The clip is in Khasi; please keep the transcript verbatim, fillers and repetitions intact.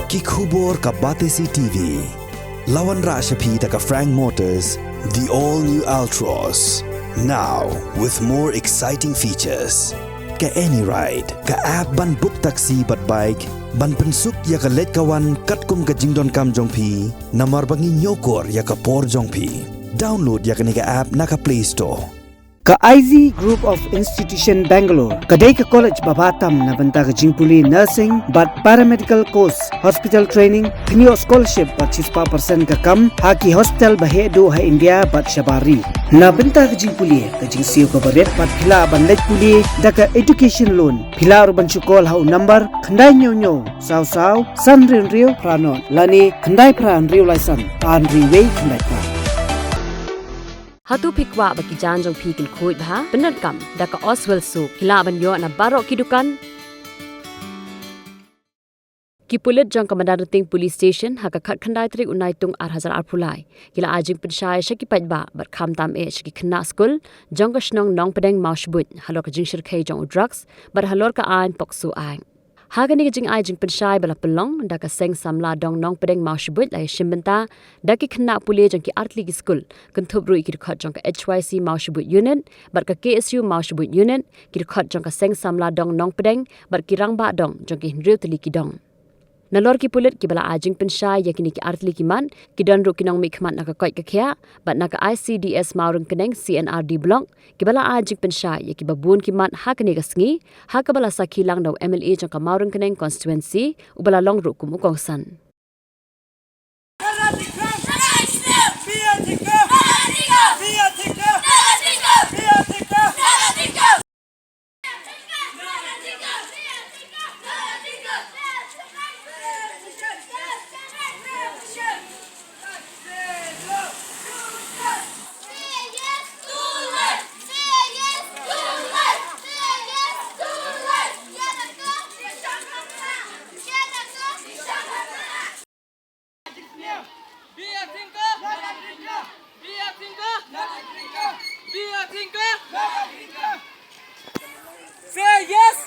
Ki khubor ka Batesi T V. La wanrah sha phi da ka Frank Motors, the all new Altroz. Now with more exciting features. Ka AnyRide, ka app ban book taxi bad bike, ban pynsuk ïa ka leit ka wan katkum ka jingdonkam jong phi, namar ba ngi ñiewkor ïa ka por jong phi. Download ïa kane ka app na ka Play Store. Ka I Z Group of Institution Bangalore ka dei ka college ba bha tam na bynta ka jingpule nursing bad paramedical course, hospital training, kynnoh scholarship bad shispah percent ka kam ha ki hospital ba heh duh ha India bad shabar ri. Na bynta ka jingpule, ka jingsiew kaba rit bad phi lah ban leit pule da ka education loan. Phi lah ruh ban shu call ha u number khyndai hynñiew hynñiew saw saw san hynriew hynriew phra nod lane khyndai phra hynriew lai san ar hynriew wei khyndai phra. Hato phi kwah ba ki jaiñ jong phi kin khuid bha? Pyndonkam da ka Oswell Soap. Phi lah ban ïoh na baroh ki dukan. Ki pulit jong ka Madanrting Police Station ha ka khatkhyndai tarik u Naitung ar hajar arphew lai ki la ai jingpynshai sha ki paidbah bad khamtam eh sha ki khynnah skul jong ka shnong Nongpdeng Mawshbuit halor ka jingshyrkhei jong u drugs bad halor ka aiñ POCSO Act. Ha kane ka jingai jingpynshai ba la pynlong da ka Seng Samla Dong Nongpdeng Mawshbuit la ïashim bynta da ki khynnah pule jong ki artylli ki skul, kynthup ruh ïa ki dkhot jong ka H Y C Mawshbuit Unit bad ka K S U Mawshbuit Unit, ki dkhot jong ka Seng Samla Dong Nongpdeng bad ki rangbah dong jong ki hynriew tylli ki dong. Nalor ki pulit kiba la ai jingpynshai ïa kine ki artylli ki mat, ki don ruh ki nongmihkhmat na ka koit ka khiah bad na ka I C D S Mawryngkneng C and R D Block, kiba la ai jingpynshai ïa kiba bun ki mat ha kane ka sngi, ha kaba la sakhi lang da u M L A jong ka Mawryngkneng Constituency, uba la long ruh kum u kongsan. Say yes.